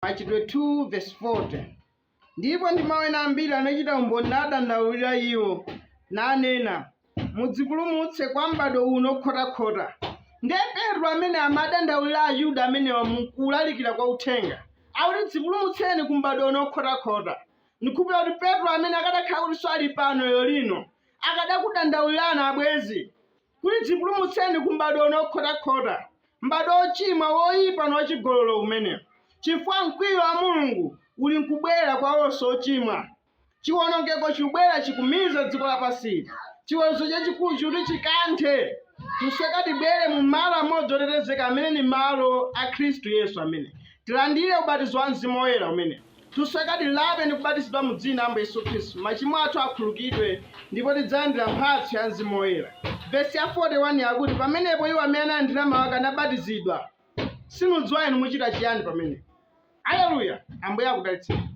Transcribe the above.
Machitidwe 2 vesi 40. Ndipo ndi mawu ena ambiri anachita umboni nadandaulira iwo, nanena, Mudzipulumutse kwa mbadwo uno wokhotakhota. Ndiye Petro amene amadandaulira Ayuda amenewa mu kulalikira kwa uthenga, akuti dzipulumutseni ku mbadwo uno wokhotakhota. Ndikhulupirira kuti Petro amene akadakhala kutinso ali pano lero lino, akadakudandaulirani abwenzi, kuti dzipulumutseni ku mbadwo uno wokhotakhota, mbadwo wochimwa, woipa, ndi wachigololo umenewu, chifukwa mkwiyo wa Mulungu uli nkubwera kwa onse ochimwa. Chiwonongeko chikubwera chikumiza dziko lapansili. Chiweruzo chachikulu chikuti chikanthe. Tusweka tibwere mu malo amodzi otetezeka amene ni malo a Khristu Yesu amene tilandire ubatizo wa Mzimu Woyera umene tusweka tilape ndi kubatizidwa mu dzina la Ambuye Yesu Khristu, machimo athu akhululukidwe ndipo tidzalandira mphatso ya Mzimu Woyera. Vesi ya 41 yakuti, Pamenepo iwo amene analandira mawu ake anabatizidwa. Sinudziwa inu muchita chiyani pamene. Aleluya! Ambuye akudalitseni.